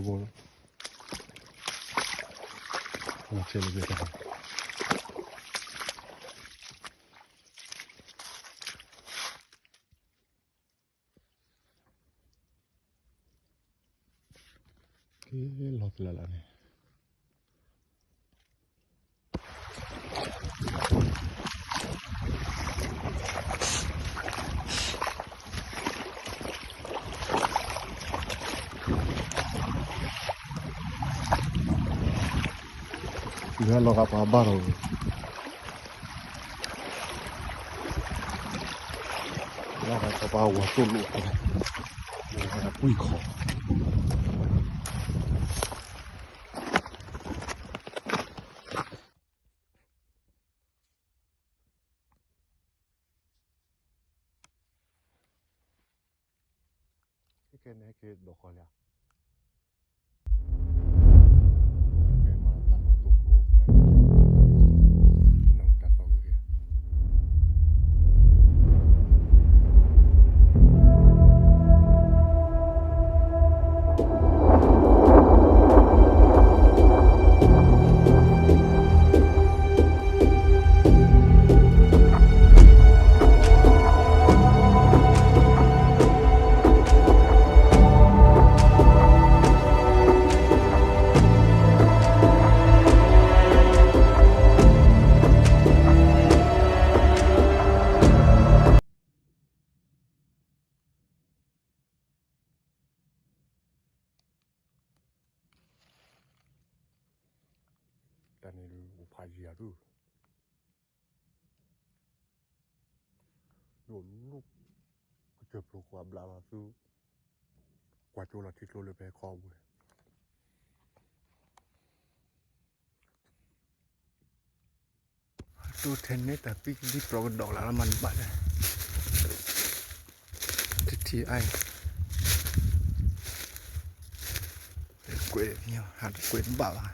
ဘိလီၤ, ဆဲးလၢကဲတၢ် ကဲလီၤတလၢ်လၢ်န့ၣ် လၢလီၤဂာ်ပှၤဘၣ်ဒီး လၢဂာ်ပှၤဝၤတိၢ်လိာ် ကွံာ်ခီ ခဲန့ၣ်ဟဲက့ၤဒိးဃီလံဧါ, မ့ၢ်မၤတၢ်လီၤတိၢ်ကျိ နကနၣ်တၢ်သီဂ့ၤဂ့ၤ တၢ်န့ၣ်ဒုး အိၣ်ဖးယံၤယၤဒုး ဒိၣ်လူၢ် ကစၢၢ်ဖျိဃိအဘျးလီၤသု ကွၢ်ကၠိလီၤထံကျိလၢဖဲခီပူၤန့ၣ် တိထဲန့ၣ် တၢ်ပံကဒံပြီကဒီးလၢမၤတဘၣ်ဒီး တထံၣ်အါ ကွဲး ဟးတကွဲးတဘၣ်ဘၣ်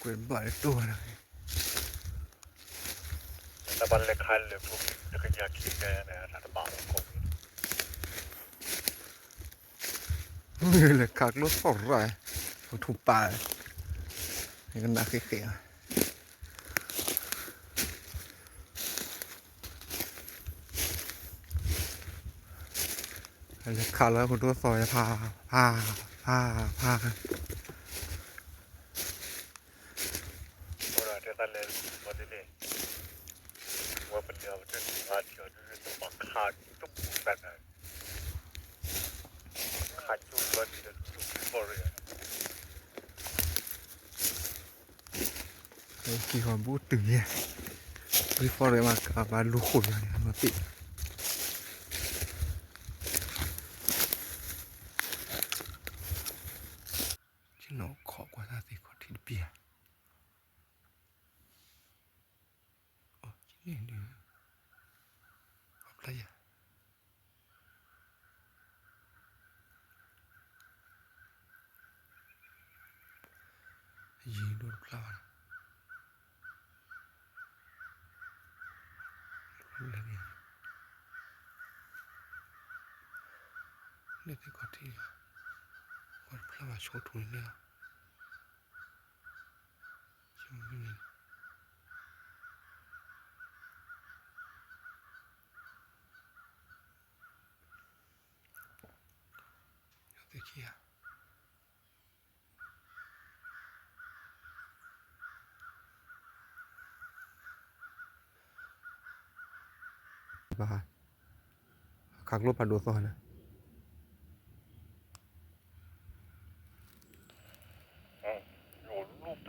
ကွဲးတဘၣ်လၢတိၢ်ဝဲဒၣ် တၢ်ဘၣ်လဲၤခးလၢာ်ဖိ တကညးခံကညးန့ၣ် တၢ်တဘၣ်လီၤ လဲၤခးကျိသီၣ်ရၣ် ပထူပာ် ကနၣ်ဃ့ဃ့ လဲၤခးလၢပဒိသီၣ်ဝဲဖး ဖး ဖး ဖး ဝဲပလီၤပတၢ်စံးဝါထီၣ်ဒုးတဘၣ်ခးတပူၤသတး ခးကၠိလီၤဒ်လၢကၠိဖီရ့ၣ် ကံၢ်ဃီဘူတုၤယဲ ဖီရ့ၣ်မးကဘၣ်လူၤဃိးယၤန့ၣ် မၤပ့ၢ် ကနီၢ်ခီၣ်ကွၢ်တၢ်သ့ၣ်ခီၣ်ထံးတပျၢ် အီၤ ကန့ၣ်ဒုး အဖျါယၤ ယံၤဒိၣ်တဖျါဘၣ်ဒီး လၢသ့ၣ်ခီၣ်ထံး ကွၢ်တဖျါဘၣ်ဆိထူန့ၣ်လီၤ သ့ၣ်ခံဂၤ ဘၣ် ခးကျိဖ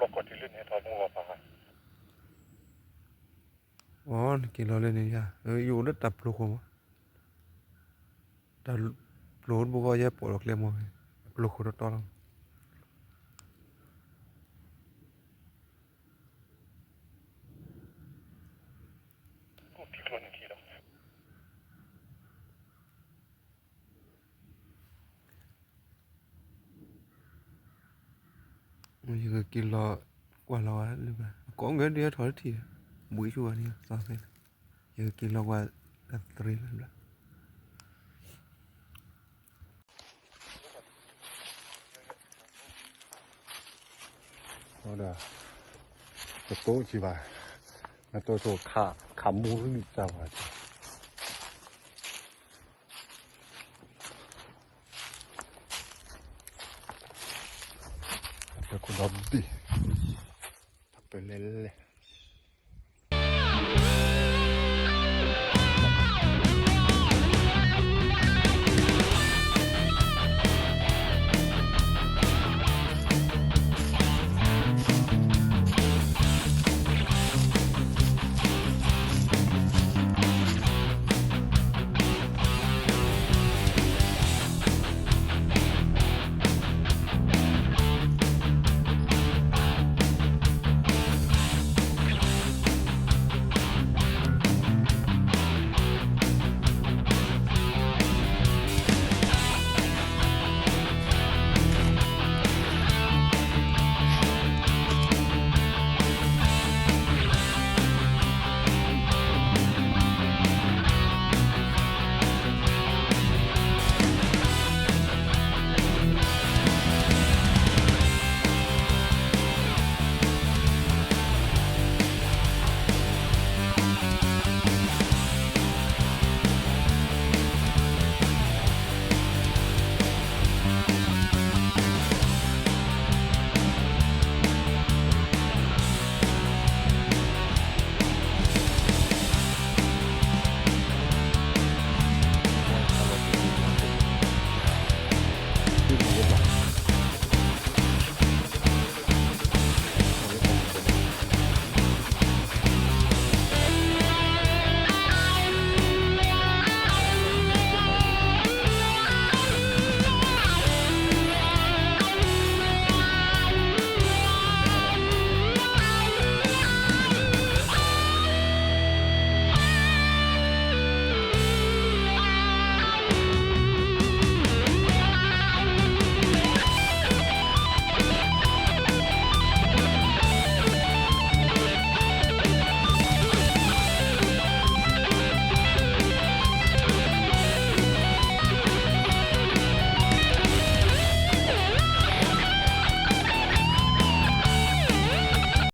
းဒိၣ်သီၣ်န့ၣ် အီၤ နက့ၤလီၤလၢန့ၣ်ယါ ယအိၣ်လၢတၢ်ပျိၤဃိမး တၢ်ပျိၤတဘိဃီယဲပိာ်လီၤကျဲမး ပျိၤဃိတီတီလီၤ ယကက့ၤလီၤကွၢ်လီၤဝဲလၢ အကိးမ့ၢ်ဒုးဟဲထီၣ်တထံၣ် ဘှံးဆူၣ်ဝဲန့ၣ် သီသ့ၣ် ယကက့ၤလီၤကွၢ်တၢ်သရံးလၢဘျၢၣ် ဒီး တတိၢ်ကံဘၣ်, နတိၢ်ဆိခးမူလွံၢ်တၢ်ဘၣ်, တၢ်ခိၣ်ဒီဘ့ၣ်, တၢ်ပၢၢ်လဲၣ်လဲၣ်